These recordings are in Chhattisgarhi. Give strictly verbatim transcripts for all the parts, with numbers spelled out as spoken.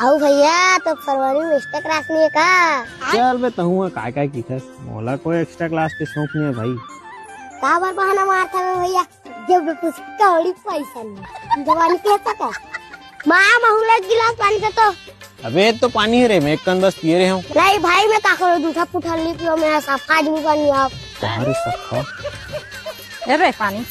अउ भैया, तो फरवरी में एक्स्ट्रा क्लास नहीं है का? चल बे, तहूँ काय काय किथस, मोला कोई एक्स्ट्रा क्लास के शौक नहीं है भाई। काबर बहाना मारत हवे भैया, जब कुछ कौड़ी पैसा नहीं, जवानी कैसा का? माँ, महू ला एक गिलास पानी दे तो। अबे, तो पानी है रे, मैं एक कन बस पिए रहे हूँ। नहीं भाई, मैं का करूँ, जूठा पुठा नहीं पियो, मैं सफा आदमी बन गया। कहाँ रे सफा? ए बे, पानी।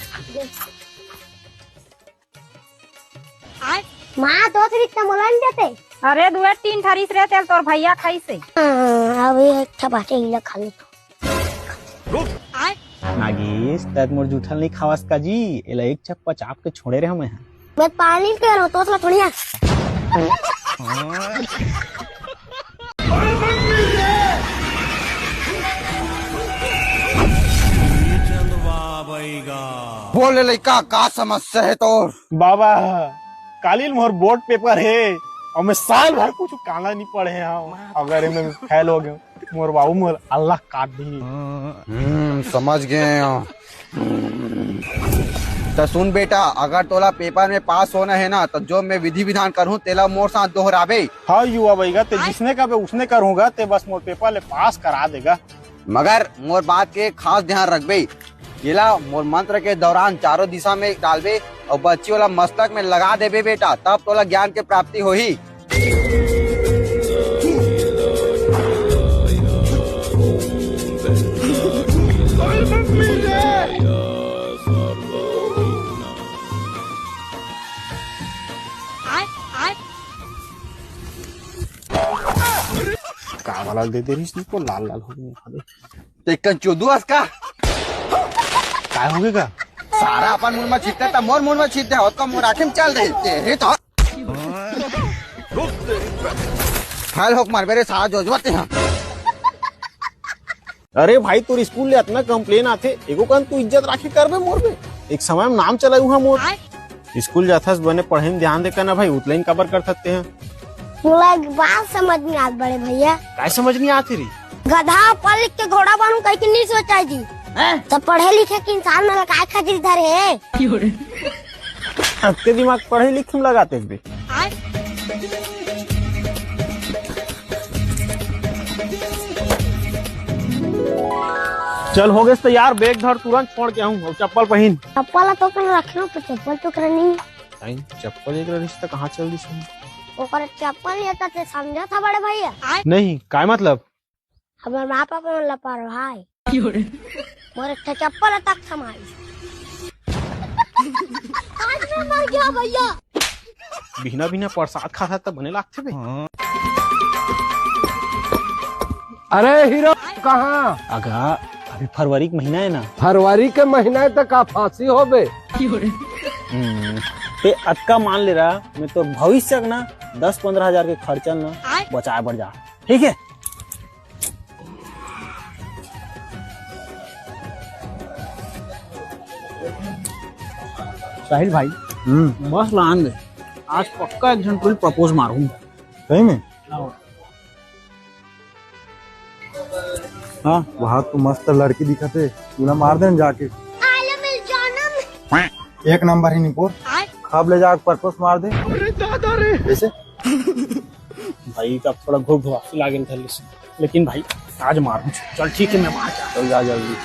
माँ, दो ठो रिश्ता मोला नहीं देते। अरे, दुए तीन ठा रिस रे, तेल तोर भैया खाई से। हाँ, अब ये अच्छा बात है, इला खा ले। नागेश, तै मोर जूठा ल नहीं खावस का जी? एला एक चप्पच आप के छोड़े रहे मैं। मैं पानी के रहो, तो थोड़ी है। बोले लइका, का समस्या है तोर? बाबा, कालिल मोर बोर्ड पेपर हे अउ मैं साल भर कुछ काला नहीं पढ़े हूँ। अगर एमे फेल हो गयो, मोर बाबू मोर अल्लाह काट दी। हम्म, समझ गए हो। हम्म। त सुन बेटा, अगर तोला पेपर में पास होना है ना, तो जो मैं विधि विधान करूँ, तेला मोर साथ दोहराबे। हाँ युवा बैगा, ते जिसने कहबे उसने करूँगा, ते बस मोर पेपर ले पास करा देगा। मगर मोर बात के खास ध्यान रखबे। एला मोर मंत्र के दौरान चारों दिशा में डालबे अउ बच्ची वाला मस्तक में लगा देबे बेटा, तब तोला ज्ञान के प्राप्ति होही। का वाला दे दे रहीस, निको लाल लाल हो गए। तेकन चोदू अस का? काय हो गए का? सारा अपन मुंह में छींटते त मोर मुंह में छींटते, होत का मोर आँखें में चल दे। तेरे तो फेल होक मरबे रे सारा जोजवा तेहा। अरे भाई, तोर स्कूल ले अतना कंप्लेन आथे, एको कन तू इज्जत राखे करबे मोर बे। एक समय में नाम चलाऊ हा मोर। स्कूल जाथस बने पढ़े में ध्यान दे करना भाई, उतलेन काबर करथस तेहा? मोला एक बात समझ में आत बड़े भैया। काय समझ में आत रे? गधा पढ़ लिख के घोड़ा बनू कह के नहीं सोचा जी। हैं? तो पढ़े लिखे के इंसान मन ला काय खजरी धरे हे? अतके दिमाग पढ़े लिखे में लगाते बे। चल हो गए तैयार, बैग धर, तुरंत छोड़ के आऊँ, अउ चप्पल पहिन। चप्पल तो कर रखना, पर चप्पल तो कर नहीं। टाइम चप्पल एक रिश्ता कहाँ चल दिस हम? ओकर चप्पल ये तो ते समझा था बड़े भैया। नहीं, काय मतलब? हमर माँ पापा मन ला परवाह हे। मोर एक ठो चप्पल तक थमाई। आज मैं मर गया भैया। बिहना बिहना प्रसाद खाता त बने लागथे बे। अरे हीरो कहाँ? अगा, अभी फरवरी के महीना है ना। फरवरी के महीना है तो का फांसी हो बे? हम्म, ते अतका मान ले रहा, मैं तो भविष्य के ना दस पंद्रह हजार के खर्चा ना बचाए बर जा, ठीक है? साहिल भाई, हम्म। मस्त लान दे। आज पक्का एक झन टुरी प्रपोज मारूं। सही में? हाँ। हाँ, वहाँ तो मस्त लड़की दिखत हे, तूला मार दे न जाके। एक नंबर ही निपोर। खब ले जाके प्रपोज मार दे। अरे दादा रे। कैसे? भाई, तब थोड़ा घुघ घुआसी लागेल धर लिस। लेकिन भाई, आज मारूं। चल ठीक है, मैं मार जा। चल जा जल्दी।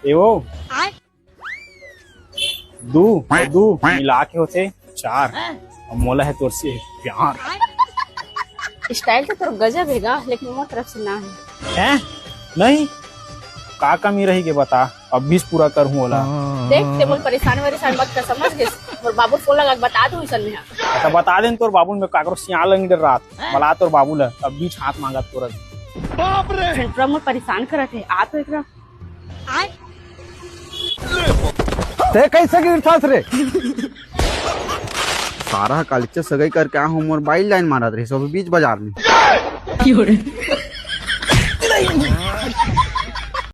ए वो। आय। दू, दू मिला के होथे चार। अब मोला है तोर से प्यार। स्टाइल तो तोर गजब हेगा, लेकिन मोर तरफ से ना है। हैं? नहीं? का कमी रही के बता, अब बीस पूरा करहूं ओला। देख, ते मोर परेशान वरेशान मत कर, समझ गेस? मोर बाबू फोन लगा के बता दूं इसन में। अच्छा, बता देन तोर बाबू में काकरो सियान लंगी डर रात। बला तोर बाबू ला, अब बीच हाथ मांगत तोर। बाप रे! छोकरा मोर परेशान करत हे, आ तो एकरा। ते कैसे गिरथस रे? सारा कालिच्चा सगाई करके आ हूं, मोर बाइल लाइन मारत रहिस, अभी बीच बाजार में।